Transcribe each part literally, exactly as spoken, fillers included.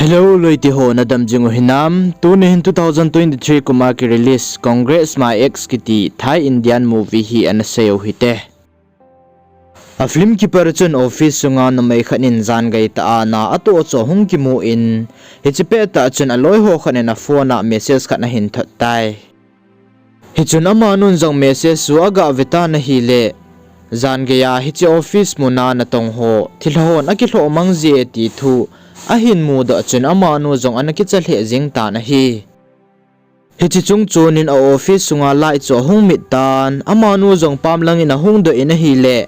Hello, loite ho, nadam jing u hinam? Tuni hin two thousand twenty-three kum a ki release Congress My Ex kiti Thai Indian movie hi ana sei u hite. A film kipat chun office sunga numei khat in jan gei tah a na atoh chu ahung kimu in, hiche pettah chun aloi ho khat in a phone a message khat ahin thot tai. Hichun amanun jong message chu aga ve tan ahile, jan gei a hiche office muna natong ho thilha hon akilhoh mang jie ti thu ahin mudoh chun amanu jong ana kicha lheh jeng tan ahi. Hiche chung chun in a office sunga light chu ahung mit tan, amanu jong pam lang in ahung doh in ahile,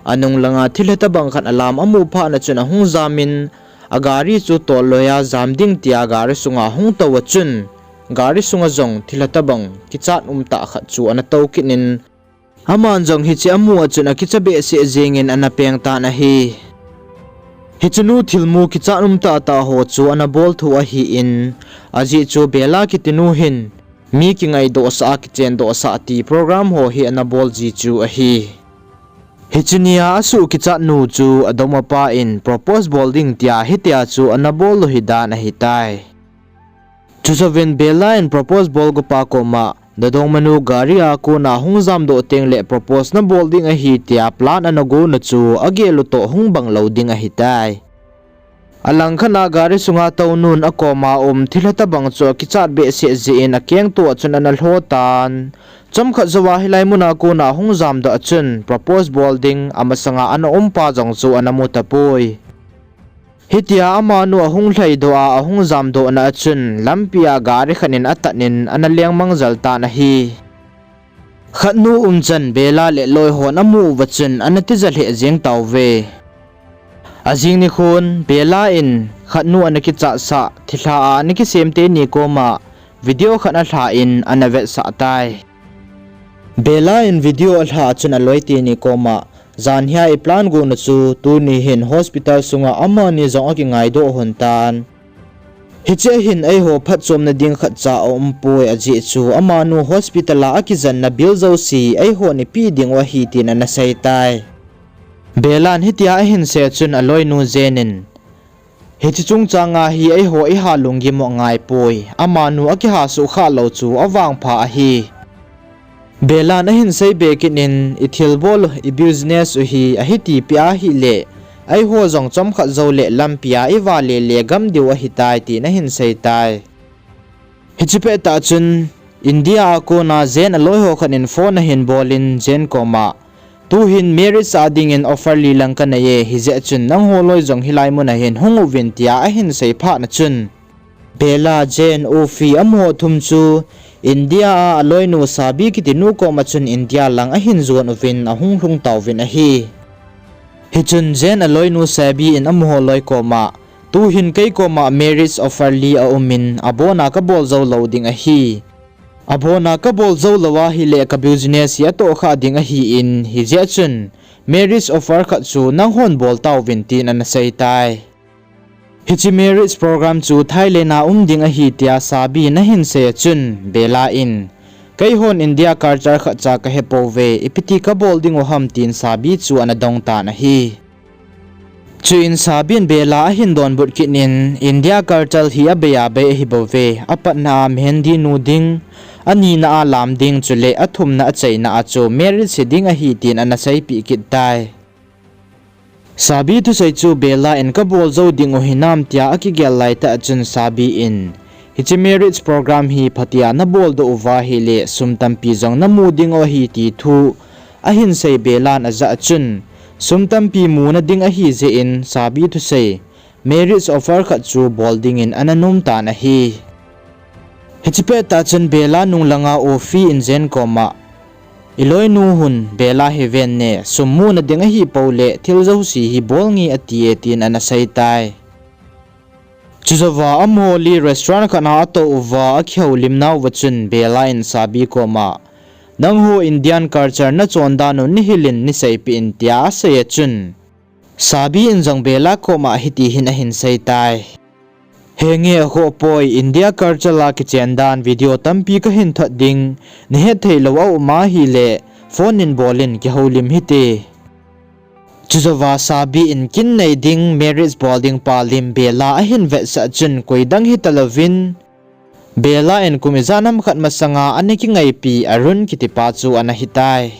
anung langa thilha tobang khat alam amu phat na chun ahung jam in, a gari chu tol loi a jam ding tia gari sunga ahung tou a chun, gari sunga jong thilha tobang kichat um tah khat chu ana tou kit in, aman jong hiche amu a chun akicha behseh jeng in ana peng tan ahi. Hiche nu thilmu kichat um tahtah ho chu ana bol thu ahi in, ajeh chu Bella kiti nu hin mi kingaidoh sah a kichen doh sah ti program ho hi ana bol ji chu ahi. Hiche nia asuh kichat nu chu adongmapa in propose bol ding tia hitia chu ana bol u hidan ahitai. Chujouvin Bella in propose bolgo pa koma, nadongmanu gari a kona hung jamdoh tengle propose nabol ding ahi tia plan ana gonu chu agel u toh hung bang lou ding ahitai. Alangkhat a gari sunga tounun akoma um thilha tobang chu akichat behseh jeh in akeng toh a chun ana lho tan. Chomkhat jouva hilai muna kona hung jamdoh a chun propose bol ding amasanga ana umpa jong chu ana mu tapoi. Hitia amanu ahung lhaidoh a ahung jamdohna a chun lampia gari khat in atan in ana lengmang jel tan ahi. Khatnu umchan Bella le loi hon amu uva chun ana tija lheh jeng tauve. Ajing nikhon Bella in khatnu ana kichatsah thilha a ana kisem teni koma video khat alha in ana vetsah tai. Bella in video alha chun aloi teni koma, jan hia i plan gonu chu tuni hin hospital sunga amani jong akingaidoh lhon tan. Hiche hin eiho phatchomna ding khatcha aumpoi ajeh chu amanu hospital a akijenna bill jouse eihon ipeh dingu ahi tin ana sei tai. Bella in hitia ahin sei chun aloinu Jane in, hiche chungchanga hi eiho iha lunggim u angaipoi, amanu akiha suhkhah lou chu avangpha ahi. Bella in ahin seibe kit in, ithilbol u, ibusiness u hi ahitipeh ahile, eiho jong chomkhat joule lampia ivale le gam diu ahitai tin ahin sei tai. Hiche pettah chun, India a kona Jane aloiho khat in phone ahin bol in Jane koma, tuhin marriage a dingin offer li lang kanei e, hijeh chun nangho loi jong hilai muna hin hung uvin tia ahin sei phatna chun, Bella, Jane, Ufi amaho thum chu India a aloinu Sabi kitinu koma chun India lang ahin jon uvin ahung lhung tauvin ahi. Hichun Jane aloinu Sabi in amaho loi koma, tuhin kei koma marriage offer li aumin, abona kabol jou lou ding ahi. Abona kabol jou lou ahile kabusiness hi atohkhah ding ahin, hijeh chun marriage offer khat chu nanghon bol tauvin tin ana sei tai. Hiche marriage program chu Thailand a um ding ahi tia Sabi in ahin sei a chun, Bella in, keihon India culture khatcha kahepouve, ipiti kabol dingu ham tin Sabi chu ana dong tan ahi. Chuin Sabi in Bella ahin donbut kit in, India culture hi abei abei ahibouve, apatna a mehendi nu ding, anina a lam ding chule athumna achaina a chu marriage hiding ahi tin ana seipeh kit tai. Sabi thusei chu Bella in kabol jou dingu hinam tia akigel laitah chun Sabi in, hiche marriage program hi phatea naboldoh uva ahile sum tampi jong namu dingu ahi ti thu ahin sei Bella in ajah chun, sum tampi muna ding ahijeh in Sabi thusei marriage offer khat chu bol dingin ana nom tan ahi. Hiche pettah chun Bella nunglanga Ufi in Jane koma, iloinu hun Bella hi ven ne, sum muna ding ahipou le thil jouse hi bol nge ati e tin ana sei tai. Chujouva amaho li restaurant khat a atou uva akihoulim nauva chun Bella in Sabi koma, nangho Indian culture nachon dan u nihil in neiseipeh in tia asei a chun, Sabi in jong Bella koma hiti hin ahin sei tai. Henge, akhoh poi, India culture a kichen dan video tampi kahin thot ding, nahet theilou aum ahile phone in bol in kihoulim hite. Chujouva Sabi in kin nei ding, marriage bol ding pa lim Bella ahin vetsah chun koi dang hita louvin, Bella in kum ijat ham khat masanga ana kingaipi Arun kitipa chu ana hitai.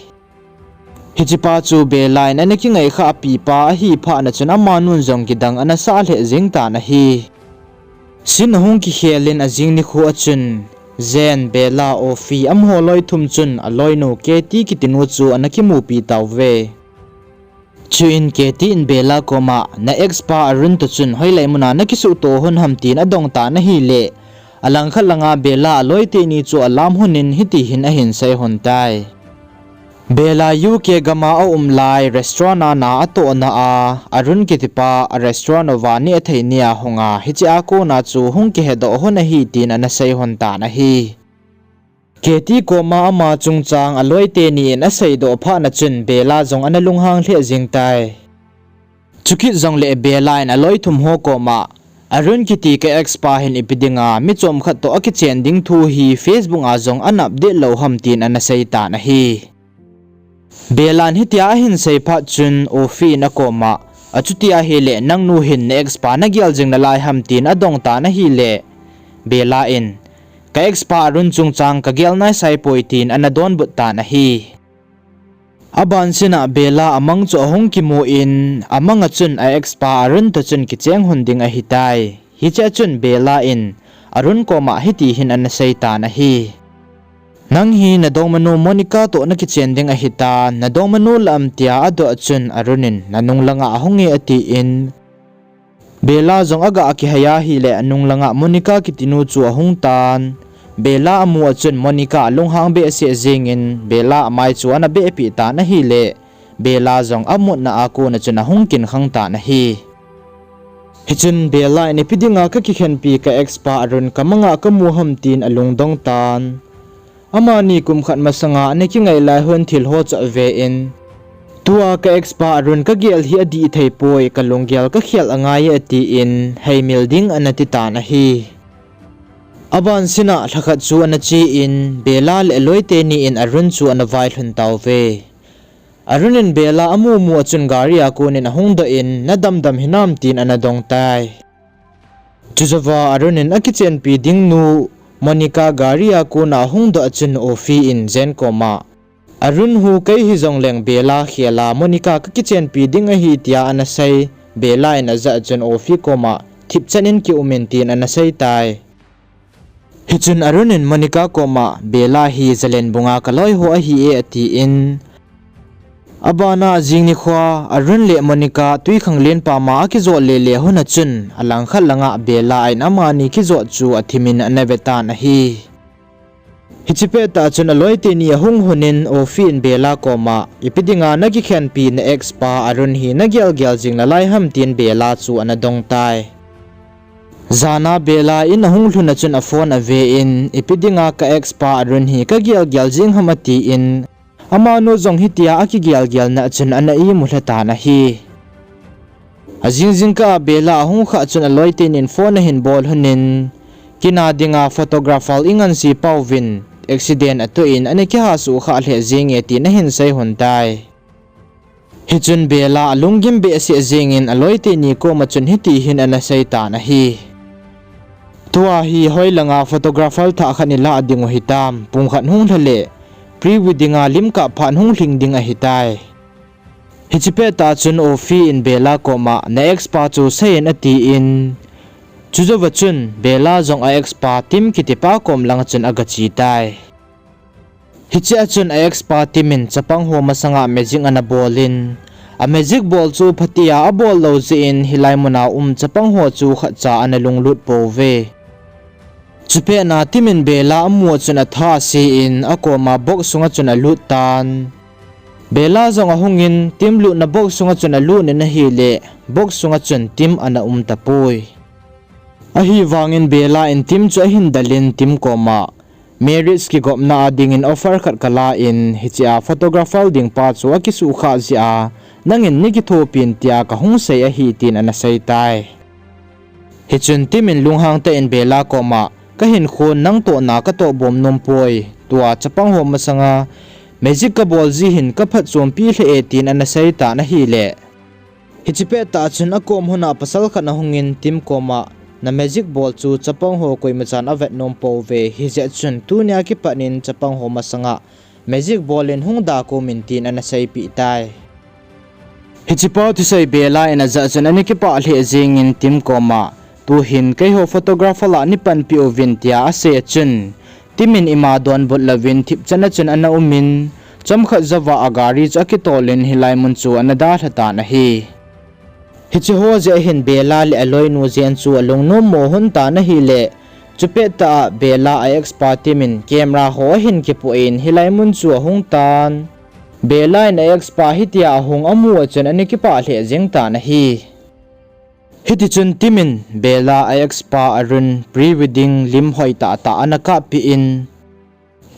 Hichepa chu Bella in ana kingai khahpi pa ahi phat na chun amanun jong kidang ana sah lheh jeng tan ahi. Scene ahung kikhel in ajing nikho a chun, Jen, Bella, Ofi amaho loi thum chun aloinu Katie kitinu chu ana kimupi tauve. Chuin Katie in Bella koma, na ex pa Arun toh chun hoilai muna nakisuhto lhon ham tin adong tan ahile, alangkhat langa Bella aloi teni chu alam lhon in hiti hin ahin sei lhon tai. Bella U K gama aum lai restaurant a na atohna a, Arun kitipa a restaurant uva nehthei nia hunga, hichea kona chu hung kihedoh lhon ahi tin ana sei lhon tan ahi. Katie koma ama chungchang aloi teni in aseidoh phat na chun Bella jong ana lunghang lheh jeng tai. Chukit jongle Bella in aloi thum ho koma, Arun kiti ka ex pa hin ipi dinga mi chomkhat toh akichen ding thu hi Facebook a jong ana update lou ham tin ana sei tan ahi. Bella in hitia ahin sei phat chun Ofi in akoma, achuti ahile nangnu hin na ex pa nagel jing nalai ham tin adong tan ahile, Bella in, ka ex pa Arun chungchang kagel naisai poi tin ana donbut tan ahi. Abansina Bella amang chu ahung kimu in, amanga chun a ex pa Arun toh chun kicheng lhon ding ahitai. Hichea chun Bella in Arun koma hiti hin ana sei tan ahi. Nang hi nadongmanu Monica toh nakichen ding ahitan, nadongmanu lah am tia adoh chun Arun in nanung langa ahung e atin, Bella jong aga kihei ahile anung langa Monica kitinu chu ahung tan. Bella amu a chun Monica alunghang behseh jengin Bella amai chu ana behpeh tan ahile, Bella jong amutna a kona chun ahung kinkhang tan ahi. Hichun Bella in ipi dinga kakikhenpi ka ex pa Arun kamanga kamu ham tin alungdong tan. Amani kum khat masanga ana kingai lai lhon thil ho chu ave in, tua ka ex pa Arun kagel hi adih thei poi, kalunggel kakhel angai e atin, heimil ding ana ti tan ahi. Abansina lhakhat chu ana che in, Bella le aloi teni in Arun chu ana vai lhon tauve. Arun in Bella amumu a chun gari a konin ahung doh in, nadamdam hinam tin ana dong tai. Chujouva Arun in akichenpi dingnu Monica gari a kona ahung doh a chun Ofi in Jen koma, Arun hu kei hijongleng Bella khela Monica kakichenpi ding ahi tia ana sei. Bella in ajah a chun Ofi koma, thipchan in kium in tin ana sei tai. Hichun Arun in Monica koma, Bella hi Zalenbung a kaloi ho ahi e atin, abana jing nikhoa Arun le Monica twikhanglen pama akijot lele lhon a chun, alangkhat langa Bella in amani kijot chu athimin ana ve tan ahi. Hiche pettah chun aloi teni ahung lhonin Ofi in Bella koma, ipi dinga nakikhenpi na ex pa Arun hi nagelgel jing nalai ham tin Bella chu ana dong tai. Jana Bella in ahung lhun a chun aphone ave in, ipi dinga ka ex pa Arun hi kagelgel jing ham atin, amanu jong hitia akigelgelna a chun ana imu lha tan ahi. Ajing jingkah a Bella ahung khah chun aloi tenin phone ahin bol lhonin, kin a dinga photographer inganse pauvin accident atoh in ana kiha suhkhah lheh jenge tin ahin sei lhon tai. Hichun Bella alunggim behseh jengin aloi teni koma chun hiti hin ana sei tan ahi. Tua hi hoilanga photographer thah khat ilah dingu hitam, pung khat hung lha le pre-wedding a lim kap phat hung lhing ding ahitai. Hiche pettah chun Ofi in Bella koma na ex pa chu seiyin atin, chujouva chun Bella jong a ex pa Tim kitipa kom langa chun agache tai. Hichea chun a ex pa Tim in chapang ho masanga magic ana bolin, a magic bol chu phatea abol lou jeh in hilai muna um chapang ho chu khatcha ana lunglut pouve. Chupet na Tim in Bella amu a chun atha ase in akoma box sunga chun alut tan. Bella jong ahungin Tim lutna box sunga chun alut in ahile, box sunga chun Tim ana um tapoi. Ahivangin Bella in Tim chu ahin delin Tim koma, marriage kigopna a dingin offer khat kala in, hichea photographer ding pa chu akisuhkhah jeh a, nangin neikithopin tia kahung sei ahi tin ana sei tai. Hichun Tim in lunghang tah in Bella koma, kahinkhon nangtoh na katoh bom nompoi, tua chapang ho masanga magic kabol ji hin kaphatchompi lheh e tin ana sei tan ahile, Hiche pettah chun akom huna pasal khat ahungin Tim koma, na magic ball chu chapang ho koimachan avet nom pouve, hijeh chun tunia kipat in chapang ho masanga magic ball in hung da komin tin ana seipeh tai. Hichepa thusei Bella in ajah chun ana kipah lheh jengin Tim koma, tuhin keiho photographer lah nei panpeh uvin tia asei chun, Tim in ima donbut louvin thipchan a chun ana umin, chomkhat jouva agari chu akitolin hilai mun chu ana dalha tan ahi. Hiche ho jeh ahin Bella le aloinu Jane chu alungnommo lhon tan ahile, chupettah a Bella a ex pa Tim in camera ho ahin kipoh in hilai mun chu ahung tan. Bella in a ex pa hitia ahung amu a chun ana kipah lheh jeng tan ahi. Hitichun Tim in Bella a ex pa Arun pre-wedding lim hoitah tah ana kappeh in,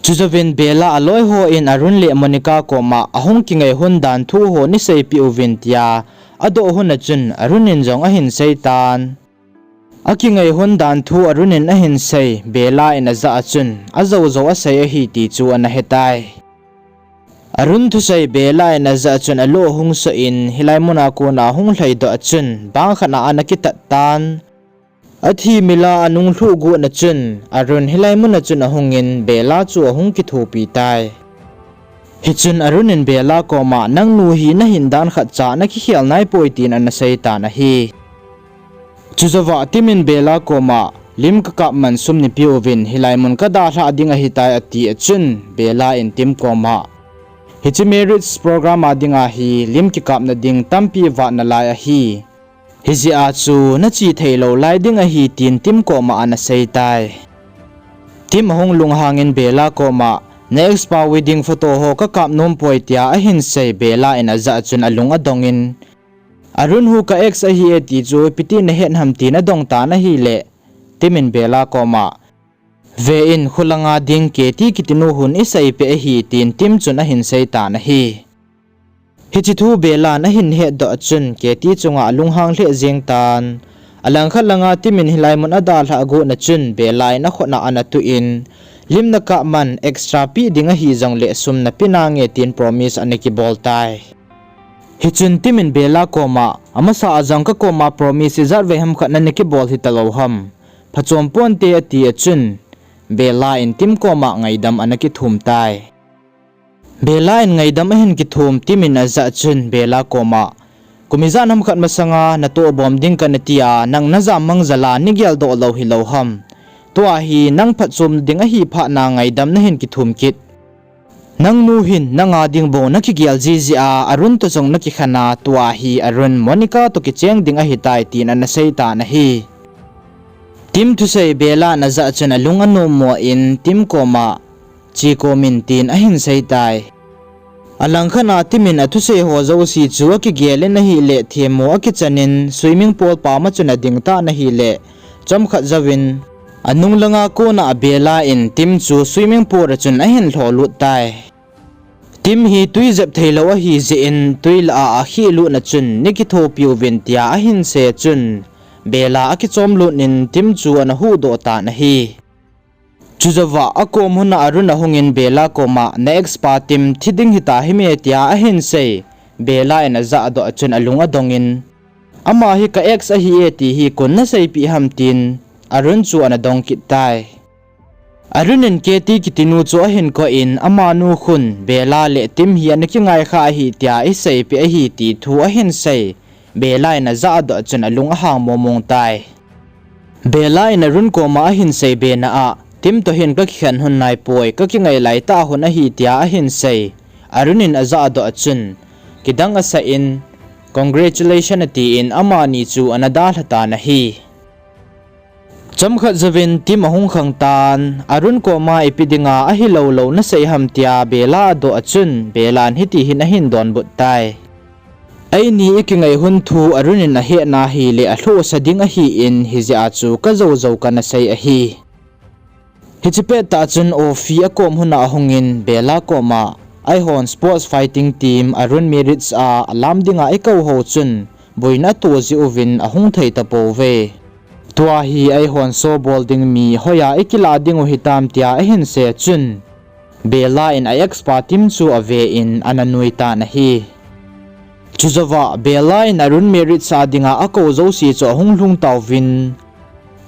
chujouvin Bella aloi hon Arun le Monica koma ahung kingailhun dan thu ho nei seipeh uvin tia adoh lhon a chun Arun in jong ahin seitan. Akingailhun dan thu Arun in ahin sei Bella in ajah a chun ajoujou asei ahi ti chu ana hetai. Arun thusei Bella in ajah a chun alo ahung soh in hilai muna kona ahung lhaidoh a chun bang khat a ana kitat tan. Athi mila anung lhuh got na chun Arun hilai muna chun ahungin Bella chu ahung kithopi tai. Hichun Arun in Bella koma, nangnu hi nahin dan khatcha nakikhel naipoi, tin ana seitan ahi. Chujouva Tim in Bella koma, lim kakap man sum neipeuvin hilai mun kadalhah ding ahitai, ati a chun Bella in Tim koma, hiche marriage program a dinga hi lim kikapna ding tampi vat nalai ahi. Hijeh a chu nache theilou lai ding ahi, tin Tim koma ana seitai. Tim ahung lunghangin Bella koma, na ex pa wedding photo ho kakap nompoi, tia ahin sei Bella in ajah a chun alung adongin, Arun hu ka ex ahi e ti chu ipiti nahet ham, tin adong tan ahile, Tim in Bella koma, ve in khulanga ding Katie kitinu hun iseipeh ahi, tin Tim chun ahin seitan ahi. Hiche thu Bella in ahin hetdoh a chun Katie chunga alunghang lheh jeng tan. Alangkhat langa Tim in hilai mun adalhah got na chun Bella in akhut a ana tuh in, lim nakap man extra peh ding ahi jongle sum napeh nange, tin promise ana kibol tai. Hichun Tim in Bella koma, amasa a jong kakoma promise ijat vei ham khat nanakibol hitalou ham, phachom ponte, ati a chun Bella in Tim koma ngaidam ana kithum tai. Bella in ngaidam ahin kithum Tim in ajah chun Bella koma, kum ijat ham khat masanga natohbom ding kanati a, nang najammang jal a neigeldoh lou hilou ham? Tua hi nang phatchomna ding ahi phatna ngaidam nahin kithum kit. Nangnu hin nanga ding bou nakigel jiji a, Arun toh jong nakikhen a, tua hi Arun Monica toh kicheng ding ahitai, tin ana seitan ahi. Tim thusei Bella in ajah chun alung anommo in Tim koma, che komin, tin ahin seitai. Alangkhat a Tim in athusei ho jouse chu akigel in ahile themmo akichan in swimming pool pam a chun ading tan ahile, chomkhat jouvin anung langa kona Bella in Tim chu swimming pool a chun ahin lholut tai. Tim hi twi jep theilou ahi jeh in twi lah a akhihlut na chun neikithopiuvin tia ahin sei a chun Bella akichomlut in Tim chu ana huhdoh tan ahi. Chujouva akom hun a Arun ahungin Bella koma, na ex pa Tim thi ding hita hime, tia ahin sei. Bella in ajahdoh a chun alung adongin, ama hi ka ex ahi e ti hi koin naseipeh ham, tin Arun chu ana dong kit tai. Arun in Katie kitinu chu ahin koh in, amanu khun Bella le Tim hi ana kingaikha ahi tia eiseipeh ahi ti thu ahin sei. Bella in ajahdoh a chun alung ahang mongmong tai. Bella in Arun koma ahin seibe na a, Tim toh hin kakikhen hun naipoi, kakingai laitah hun ahi tia ahin sei. Arun in ajahdoh a chun kidang asah in, congratulation, atin amani chu ana dalha tan ahi. Chomkhat jouvin Tim ahung khang tan, Arun koma ipi dinga ahilou lou nasei ham tia Bella adoh a chun Bella in hiti hin ahin donbut tai. Eini ikingai hun thu Arun in ahetna ahile alhohsa ding ahin, hijeh a chu kajoujou kana sei ahi. Hiche pettah chun office akom hun a ahungin Bella koma, eihon sports fighting team Arun marriage a alam dinga ikou ho chun boina ato jeh uvin ahung thei tapouve. Tua hi eihon show bol ding mi hoiya ikilah dingu hitam tia ahin sei a chun Bella in a ex pa Tim chu ave in ana nui tan ahi. Chujouva Bella in Arun marriage sa dinga akou jouse chu ahung lhung tauvin,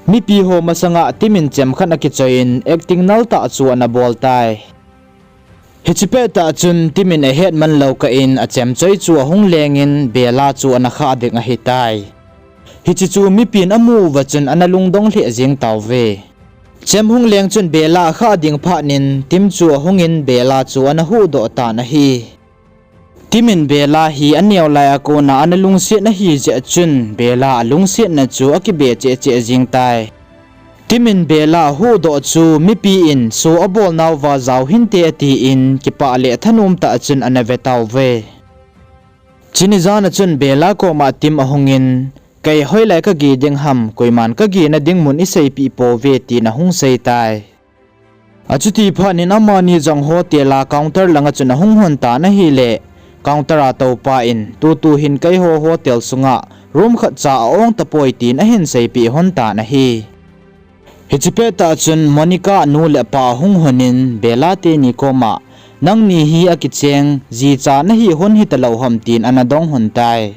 mipi ho masanga Tim in chemkhat akichoiyin acting naltah chu ana bol tai. Hiche pettah chun Tim in ahet manlou kah in achemchoi chu ahung lengin Bella chu ana khah ding ahitai. Hiche chu mipin amu uva chun ana lungdong lheh jeng tauve. Chem hung leng chun Bella akhah ding phatnin Tim chu ahungin Bella chu ana huhdoh tan ahi. Tim in Bella hi aneo laiya kona ana lungset ahijeh chun Bella alungsetna chu akibe cheh cheh jeng tai. Tim in Bella ahuhdoh chu mipi in show abolnauva jao hinte atin kipah le thanom tah chun ana ve tauve. Chuni jana chun Bella koma Tim ahungin, kei hoilai kage ding ham, koiman kagena ding mun iseipeh pouve tin ahung seitai. Achuti phatnin amani jong hotel a counter langa chun ahung lhun tan ahile, counter a toupa in, tutu hin keiho hotel sunga room khatcha a-ong tapoi tin ahin seipeh lhon tan ahi. Hiche pettah chun Monica anu le apa ahung lhonin Bella teni koma, nangni hi akicheng jicha nahi lhon hitalou ham tin ana dong lhon tai.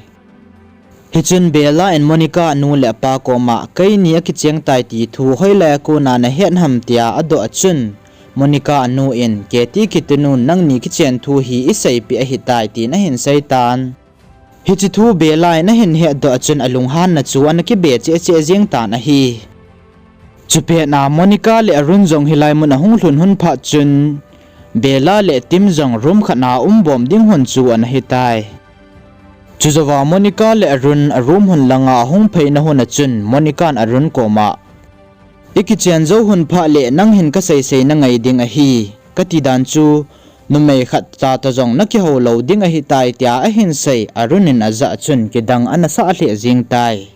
Hichun Bella in Monica anu le apa koma, keini akicheng tai ti thu hoilaiya kona nahet ham tia adoh a chun, Monica anu in, Katie kiti nun nangni kichen thu hi iseipeh ahitai tin ahin seitan. Hiche thu Bella in ahin hetdoh a chun alunghanna chu ana kibe cheh cheh jeng tan ahi. Chupet a Monica le Arun jong hilai mun ahung lhun lhon phat chun, Bella le Tim jong room khat a umbom ding lhon chu ana hitai. Chujouva Monica le Arun a room lhon langa ahung pheina lhon a chun Monica in Arun koma, ikichen jou lhon phat le nang hin kasei sei nangai ding ahi, kati dan chu, numei khatcha toh jong nakihou lou ding ahitai tia ahin sei, Arun in ajah chun kidang ana sah lheh jeng tai.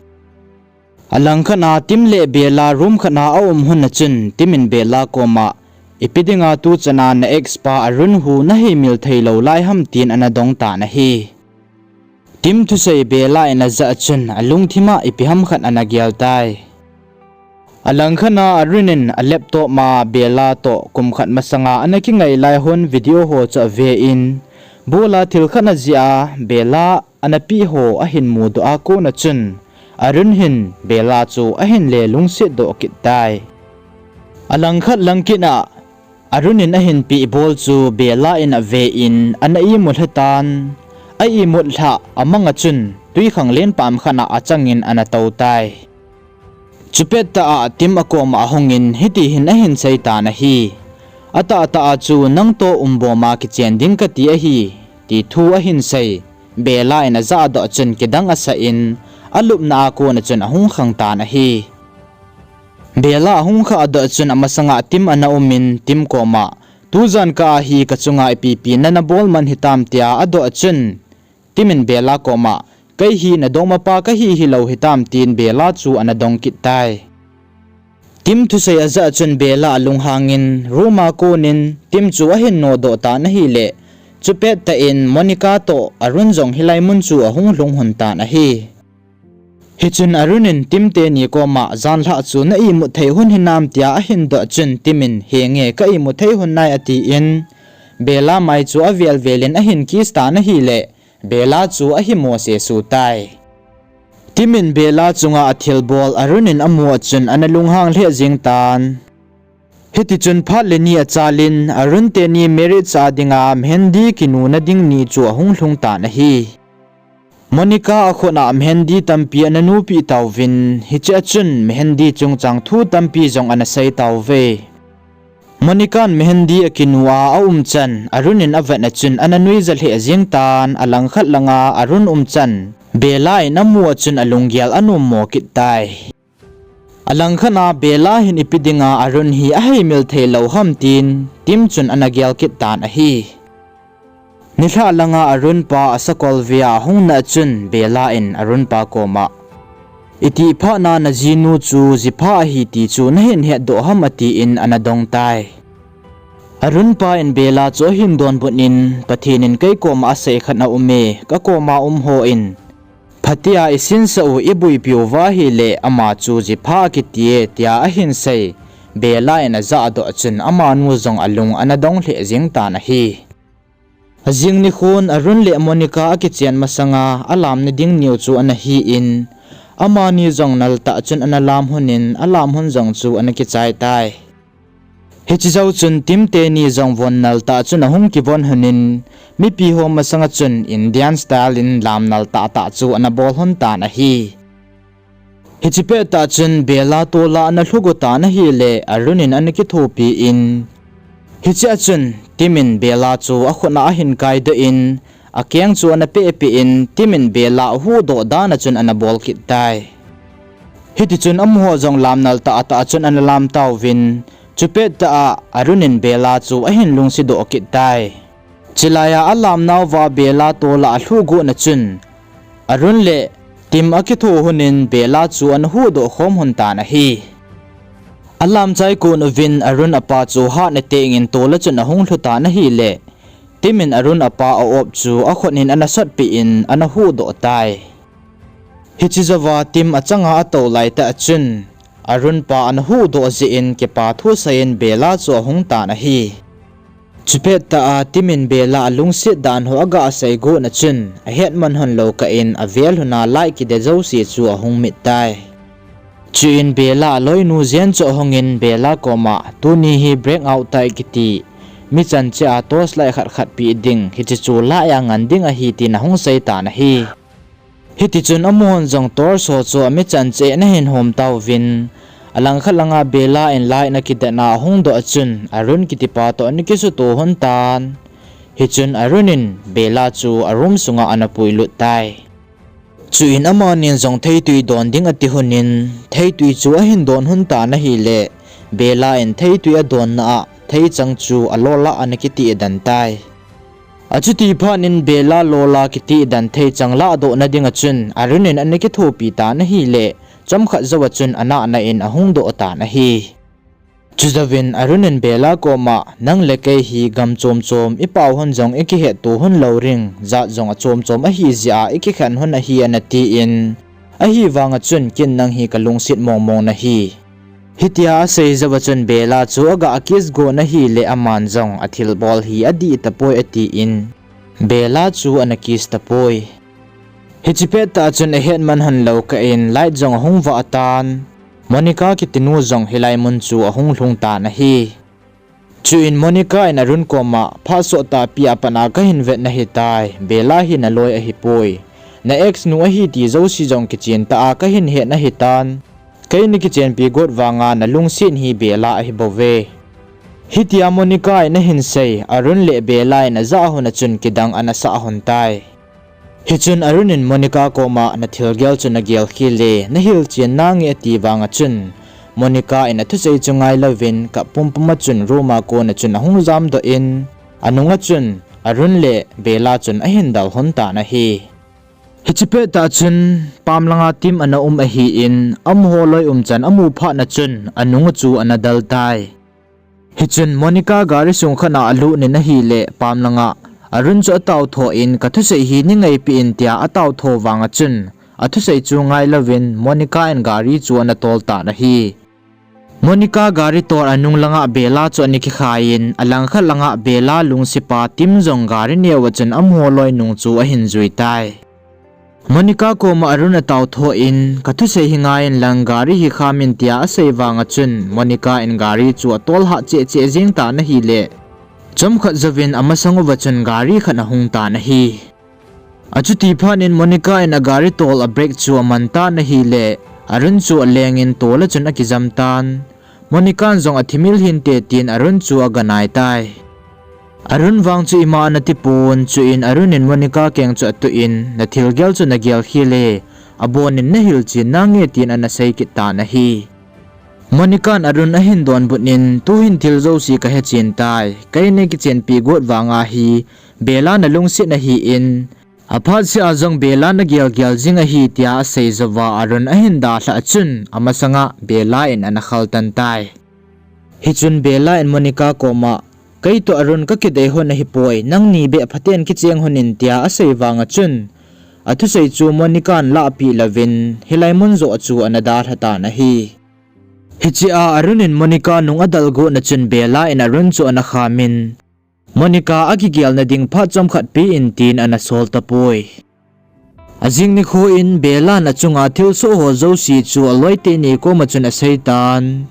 Alangkhat a Tim le Bella room khat a aum lhon a chun Tim in Bella koma, ipi dinga tuchan a na ex pa Arun hu naheimil theilou lai ham tin ana dong tan ahi. Tim thusei Bella in ajah a chun alungthim a ipi ham khat ana gel tai. Alangkhat a Arun in a laptop a Bella toh kum khat masanga ana kingai lai lhon video ho chu ave in, bula thil khat ana jih a Bella ana peh ho ahin mudoh a kona chun, Arun hin Bella chu ahin le lungsetdoh kit tai. Alangkhat lang kit a Arun in ahin peh bol chu Bella in ave in ana imut lha tan, a imut lhah amang a chun twikhanglen pam khat a achangin ana tou tai. Chupet tah a Tim akoma ahungin hiti hin ahin seitan ahi. Atahtah a chu nangtoh umbom a kichen ding kati ahi, ti thu ahin sei. Bella in ajahdoh chun kidang asah in, alupna a kona chun ahung khang tan ahi. Bella ahung khahdoh chun amasanga Tim ana umin Tim koma, tujan kah a hi kachunga ipi ipi nana bol man hitam tia adoh chun, Tim in Bella koma, kei hi nadongmapa kahi hilou hitam tin Bella chu ana dong kit tai. Tim thusei ajah chun Bella alunghangin room a konin Tim chu ahin nodoh tan ahile, chupet tah in Monica toh Arun jong hilai mun chu ahung lhung lhon tan ahi. Hichun Arun in Tim teni koma janlhah chu na imut thei lhon hinam tia ahin doh chun Tim in henge ka imut thei lhon nai atin, Bella mai chu avel vel in ahin kiss tan ahile, Bella chu ahimo sesu tai. Tim in Bella chunga athilbol Arun in amu a chun ana lunghang lheh jeng tan. Hitichun phat le ni achalin Arun teni marriage a dinga mehendi kinuna ding ni chu ahung lhung tan ahi. Monica akhut a mehendi tampi ana nupeh tauvin, hiche a chun mehendi chungchang thu tampi jong ana sei tauve. Monica in mehendi akinu a aumchan Arun in avet a chun ana nuija lheh jeng tan, alangkhat langa Arun umchan Bella in amu a chun alunggel anommo kit tai. Alangkhat a Bella hin ipi dinga Arun hi aheimil theilou ham tin Tim chun ana gel kit tan ahi. Nilhah langa Arun pa asakol vea ahung nat chun Bella in Arun pa koma, itih phatna najinu chu jipha ahi ti chu nahin hetdoh ham atin ana dong tai. Arun pa in Bella chu ahin donbut in, Pathen in kei koma asei khat aume, kakoma um hon phatea isinsah u ibuipi uva ahile ama chu jipha akitie tia ahin sei. Bella in ajahdoh chun amanu jong alung ana dong lheh jeng tan ahi. Ajing nikhon Arun le Monica akichen masanga alamna ding niu chu ana hi in, amani jong naltah chun ana lam lhon in, alam lhon jong chu ana kichai tai. Hiche jou chun Tim teni jong von naltah chun ahung kivon lhon in, mipi ho masanga chun Indian style in lam naltah tah chu ana bol lhon tan ahi. Hiche pettah chun Bella tola ana lhugu tan ahile Arun in ana kithopi in, hichea chun Tim in Bella chu akhut a ahin kaidoh in, akeng chu ana pehpeh in, Tim in Bella ahuhdoh dan a chun ana bol kit tai. Hitichun amaho jong lam naltah tah a chun ana lam tauvin, chupettah a Arun in Bella chu ahin lungsetdoh kit tai. Chulaiya alamnauva Bella tola alhuhgotna chun, Arun le Tim akitho lhon in Bella chu ana huhdoh khom lhon tan ahi. Alamchai kon uvin Arun apa chu hatna tengin tola chun ahung lhu tan ahile, Tim in Arun apa a-op chu akhut in ana sotpeh in ana huhdoh tai. Hiche jouva Tim achanga atou laitah a chun, Arun pa ana huhdoh jeh in kipa thusei in Bella chu ahung tan ahi. Chupettah a Tim in Bella alungset dan ho aga seigot na chun, ahetman lhon lou kah in avel lhon a light kide jouse chu ahung mit tai. Chuin Bella aloinu Jen chu ahungin Bella koma, tuni hi break out tai kiti, michan cheh a torch light khat khat peh ding, hiche chu light a ngan ding ahi tin ahung sei tan ahi. Hitichun amahon jong torch ho chu amichan cheh a ana hin hom tauvin, alangkhat langa Bella in light ana kidet na ahung doh a chun Arun kitipa toh ana kisuto lhon tan. Hichun Arun in Bella chu a room sunga ana puilut tai. Chuin amanin jong theitwi don ding ati lhon in, theitwi chu ahin don lhon tan ahile, Bella in theitwi adonna a theichang chu alola ana kitih den tai. Achuti phat in Bella lola kitih den theichang lahdohna dinga chun Arun in ana kithopi tan ahile, chomkhat jouva chun anahna in ahung doh tan ahi. Chujouvin Arun in Bella koma, nang le kei hi gam chom chom ipao lhon jong ikihetto lhon lou ding, jat jong achom chom ahi jeh a ikikhen lhon ahi ana tin, ahivanga chun ken nang hi kalungset mong mong nahi. Hitia asei jouva chun Bella chu aga kiss go na ahile aman jong athilbol hi adih tapoi atin, Bella chu ana kiss tapoi. Hiche pettah chun ahetman lhon lou kah in light jong ahung vah tan, Monica kitinu jong hilai mun chu ahung lhung tan ahi. Chuin Monica in Arun koma, phat sottahpi a pat a kahin vet nahitai, Bella hi naloi ahipoi. Na ex nu ahi ti jouse jong kichen tah a kahin het nahitan, kei nakichenpi got vanga nalungset hi Bella ahibouve. Hitia Monica in ahin sei, Arun le Bella in ajah lhon a chun kidang ana sah lhon tai. Hichun Arun in Monica koma, nathilgel chu nagel khel e, nahilchen nange ati vanga chun, Monica in athusei chu ngailouvin kap pumpum a chun room a kona chun ahung jamdoh in, anunga chun Arun le Bella chun ahin del lhon tan ahi. Hiche pettah chun pam langa Tim ana um ahin, amaho loi umchan amu phatna chun anunga chu ana del tai. Hichun Monica gari sung khat a alut in ahile pam langa, Arun chu ataotho in kathusei hi neingaipeh in tia ataotho vanga chun, athusei chu ngailouvin Monica in gari chu ana tol tan ahi. Monica gari tol anung langa Bella chu ana kikhai in, alangkhat langa Bella lungsetpa Tim jong gari neova chun amaho loi nung chu ahin jui tai. Monica koma Arun ataotho in, kathusei hi ngaiyin lang gari hi khamin tia asei vanga chun, Monica in gari chu atol hah cheh cheh jeng tan ahile, chomkhat jouvin amasang uva chun gari khat ahung tan ahi. Achuti phat in Monica in agari tol a brake chu aman tan ahile, Arun chu alengin tola chun akijam tan. Monica in jong athimil hinte tin Arun chu aga nai tai. Arun vang chu ima ana tipon, chuin Arun in Monica keng chu atuh in, nathilgel chu nagel khel e, abon in nahilchen nange tin ana sei kit tan ahi. Monica in Arun ahin donbut in, tuhin thil jouse kahechen tai, kei nakichenpi got vanga hi Bella nalungset ahin, aphat sea jong Bella nagel gel jing ahi tia asei jouva Arun ahin dalhah a chun, amasanga Bella in ana khaltan tai. Hichun Bella in Monica koma, keitoh Arun kakidei lhon ahipoi, nangni beh phaten kicheng lhon in tia asei vanga chun, athusei chu Monica in lahpeh louvin, hilai mun joh chu ana dalha tan ahi. Hichea Arun in Monica nung adel got na chun Bella in Arun chu ana khamin, Monica akigelna ding phat chomkhat pein tin ana sol tapoi. Ajing nikho in Bella in achunga thilsoh ho jouse chu aloi teni koma chun aseitan.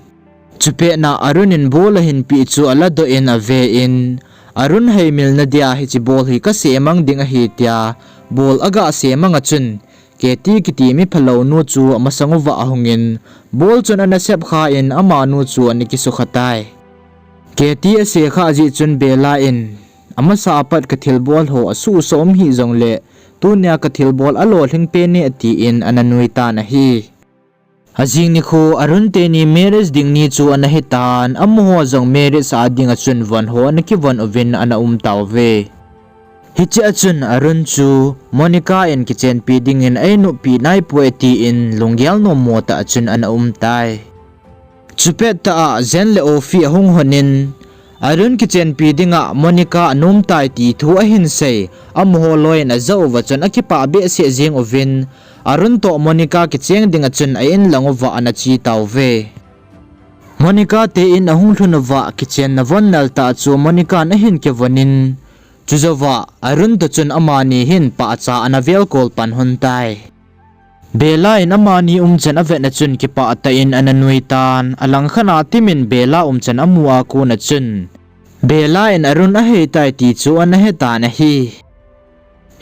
Chupet na Arun in ball ahinpeh chu aladoh in aven, Arun heimilna dia hiche ball hi kasemmang ding ahi tia, ball agasemmang a chun, Katie kiti miphalou nu chu amasang uva ahungin, ball chun ana sepkhan amanu chu ana kisukha tai. Katie asekhah jeh chun Bella in, amasa apat kathilbol ho asuhsah um hih jongle, tunia kathilbol alolhing pen e atin ana nuitan ahi. Ajing nikho Arun teni marriage ding ni chu ana hitan, amaho jong marriage a dinga chun von ho ana kivon uvin ana um tauve. Hichea chun Arun chu Monica in kichenpi dingin einoppi naipoi atin lunggel nommo tah a chun ana um tai. Chupet tah a Jen le Ofi ahung honin, Arun kichenpi dinga Monica anom tai ti thu ahinsei, amaho loi in ajah uva chun akipah behseh jeng uvin, Arun toh Monica kicheng dinga chun a-in lang uva ana che tauve. Monica te in ahung lhun uva kichenna von nal tah chu Monica in ahin kivonin, chujouva Arun toh chun amani hin pahcha ana velkol pan lhon tai. Bella in amani umchan avetna chun kipah tah in ana nuitan, alangkhat a Tim in Bella umchan amu a kona chun, Bella in Arun aheitai ti chu ana hetan ahi.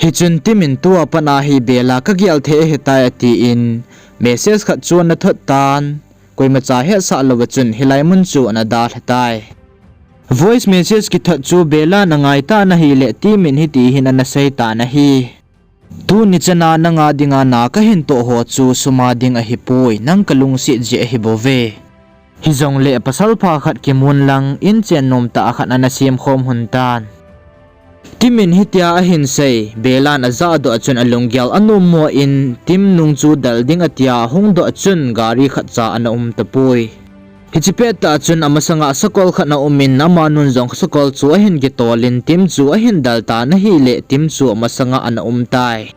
Hichun Tim in tua pat a hi Bella kagel thei ahitai atin, message khat chu ana thot tan, koimacha hetsah louva chun hilai mun chu ana dalha tai. Voice message kithot chu Bella in angai tan ahile Tim in hiti hin ana seitan ahi. Tuni chana nanga dinga na kahin toh ho chu suma ding ahipoi, nang kalungset jeh ahibouve. Hijongle pasalpha khat kimun lang, inchen nomtah khat ana semkhom lhon tan. Tim in hitia ahinsei, Bella in ajahdoh a chun alunggel anommo in, Tim nung chu del ding atia hungdoh a chun gari khatcha ana um tapoi. Hiche pettah a chun amasanga sakol khat ana umin, amanun jong sakol chu ahin kitolin, Tim chu ahin del tan ahile, Tim chu amasanga ana um tai.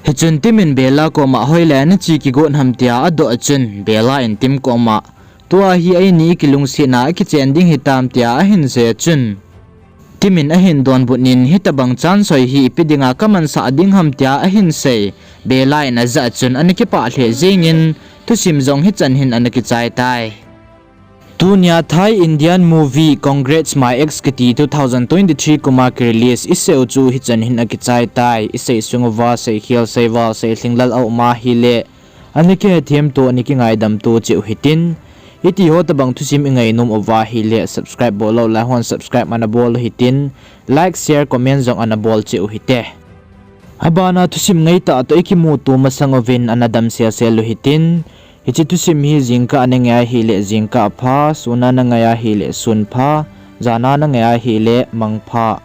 Hichun Tim in Bella koma hoilai a nache kigot ham tia adoh a chun, Bella in Tim koma, tua hi eini ikilungsetna a kichen ding hitam tia ahinsei a chun, Tim in ahin donbut in, hitobang chance hoi hi ipi dinga kamansah ding ham tia ahinsei, Bella in ajah a chun ana kipah lheh jengin, thusim jong hichan hin ana kichai tai. Tunia Thai Indian movie Congrats My Ex kiti two thousand twenty-three kuma kirelease iseiu chu hichan hin akichai tai. Isei sung uva seikhel, seival, seilhinglel aum ahile, ana kihethemto, ana kingaidamto cheh u hitin. Hitiho tobang thusim ingainom uva ahile subscribe bollou laihon subscribe ana bol u hitin, like, share, comment jong ana bol cheh u hite. Abana thusim ngaitah toh ikimuto masang uvin ana damselsel u hitin. Hiche thusim hi jingkah nangai ahile jingkah pha, suna nangai ahile sun pha, jana nangai ahile mang pha.